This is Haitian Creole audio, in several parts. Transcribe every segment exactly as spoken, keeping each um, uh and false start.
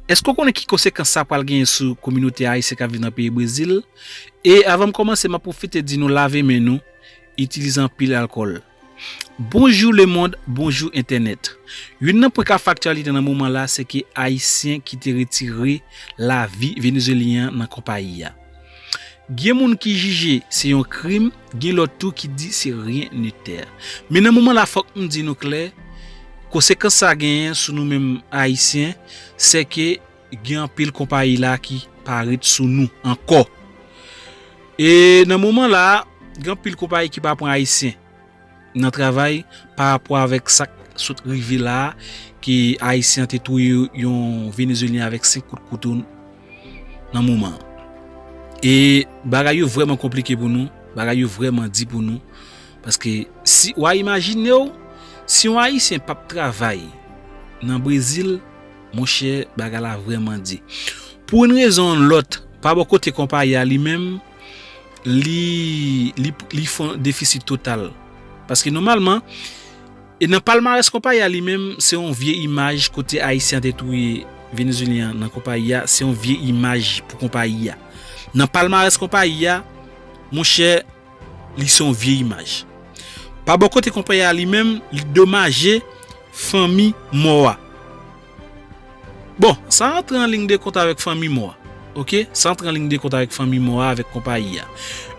Èske w konnen ki konsekans sa pral genyen sou kominote ayisyen k ap viv nan peyi Brezil? E avan m kòmanse, m ap pwofite di nou lave men nou, itilize anpil alkòl. Bonjou lemonn, bonjou entènèt. Youn nan pwen k ap fè aktyalite nan moman la, se ke ayisyen ki te retire lavi venezuelyen an nan konpayi a. Gen moun ki jije se yon krim, gen lòt tou ki di se rien ne terre. Men nan moman la, fòk m di nou klè, konsekans sa genyen sou nou menm ayisyen, se ke gen anpil konpayi la ki pa ret sou nou ankò. E nan moman la, gen anpil konpayi ki pa pran ayisyen nan travay pa rapò avèk sa k sot rive la, ke ayisyen an te touye yon venezuelyen avèk senk kout kouto nan moman an. E bagay yo vrèman konplike pou nou, bagay yo vrèman di pou nou. Paske si w a imajine w, si yon ayisyen p ap travay nan Brezil, monchè, bagay la vrèman di. Pou yon rezon ou lòt, pa bò kote konpayi a li menm, li, li, li fè yon defisit total. Paske nòmalman, e nan palmarès konpayi a li menm, se yon vye imaj kote ayisyen an te touye venezuelyen an nan konpayi a, se yon vye imaj pou konpayi a. Nan palmarès konpayi a, monchè, li se yon vye imaj. Pa bò kote konpayi a li menm, li domaje fanmi mò a. Bon, sa antre an liy de kont avèk fanmi mò a. Oke? Sa antre an liy de kont avèk fanmi mò a, avèk konpayi a.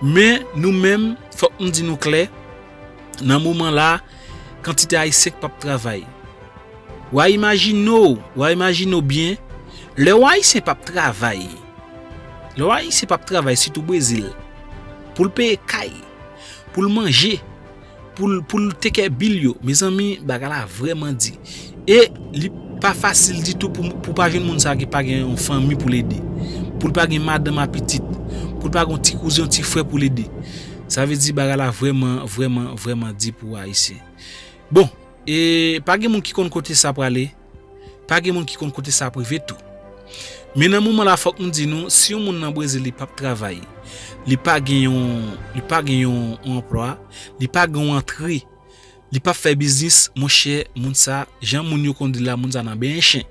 Men nou menm, fòk m di nou klè, nan moman la, kantite ayisyen k p ap travay. W a imajine w, w a imajine w byen, lè yon ayisyen p ap travay, lè yon ayisyen p ap travay, sitou Brezil, pou l peye kay, pou l manje, pou l, pou l take care bil yo, mezanmi, bagay la vrèman di. E li pa fasil ditou pou, pou pa jwenn moun sa ki pa gen yon fanmi pou l ede, pou l pa gen madanm ak pitit, pou l pa gen yon ti kouzen, yon ti frè pou l ede. Sa vle di bagay la vrèman, vrèman, vrèman di pou ayisyen. Bon, e pa gen moun ki konn kote sa prale, pa gen moun ki konn kote sa ap rive tou. Men nan moman la, fòk m di nou, si yon moun nan Brezil, li p ap travay, li pa gen yon, li pa gen yon, yon anplwa, li pa gen yon antre, li p ap fè biznis, monchè, moun sa, jan moun yo konn di la, moun sa nan benyen chen.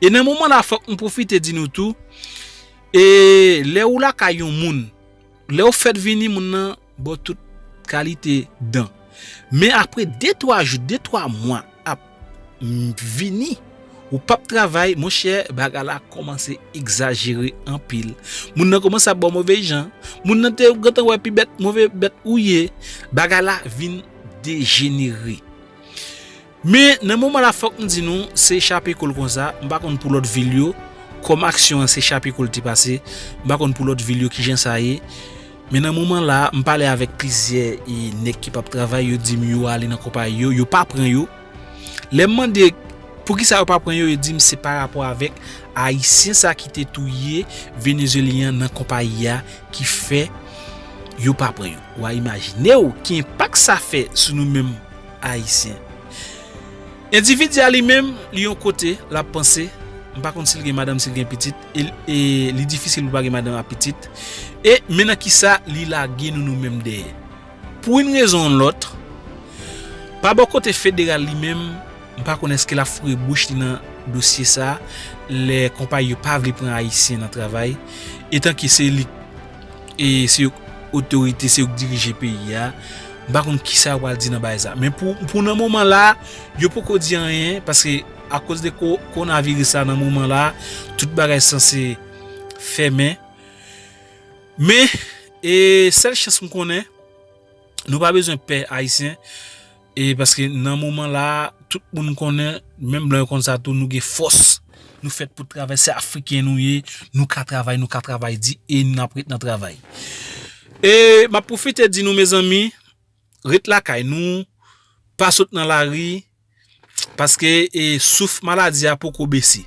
E nan moman la, fòk m pwofite di nou tou, e lè ou lakay yon moun, lè ou fèt vini, moun nan ba w tout kalite dan. Men apre de twa jou, de twa mwa ap, mm, vini, ou p ap travay, monchè, bagay la kòmanse egzajere anpil. Moun nan kòmanse ap ba w move jan. Moun nan te gentan wè pi bèt, move bèt ou ye. Bagay la vin dejenere. Men nan moman la, fòk m di nou, se chape kou l konsa. M pa konn pou lòt vil yo, kòm aksyon an se chape kou l te pase. M pa konn pou lòt vil yo kijan sa ye. Men nan moman la, m pale avèk plizyè, e, nèg ki p ap travay, yo di m yo ale nan konpayi yo, yo pa pran yo. Lè m mande poukisa yo pa pran yo, yo di m se pa rapò avèk ayisyen sa ki te touye venezuelyen an nan konpayi a ki fè yo pa pran yo. W a imajine w ki enpak sa fè sou nou menm ayisyen. Endividi a li menm, li yon kote, l ap panse, m pa konn si l gen madanm, si l gen pitit, e, e li difisil pou pa gen madanm ak pitit. E men nan kisa li lage nou, nou menm dèyè. Pou yon rezon ou lòt, pa bò kote federal li menm, m pa konn èske l ap foure bouch li nan dosye sa, lè konpayi yo pa vle pran ayisyen nan travay, etan ke se li, e se yo k otorite, se yo k dirije peyi a, m pa konn kisa yo pral di nan bagay sa. Men pou, pou nan moman la, yo poko di anyen, paske akoz de ko-, kowonaviris la nan moman la, tout bagay sanse fèmen. Men, e sèl chans m konnen, nou pa bezwen pè ayisyen, e paske nan moman la, tout moun konnen, menm blan yo konn sa tou, nou gen fòs. Nou fèt pou travay, se Afriken nou ye, nou ka travay, nou ka travay di, e n ap ret nan travay. E m ap pwofite di nou, mezanmi, ret lakay nou, pa sot nan lari, paske, e, souf maladi a poko bese.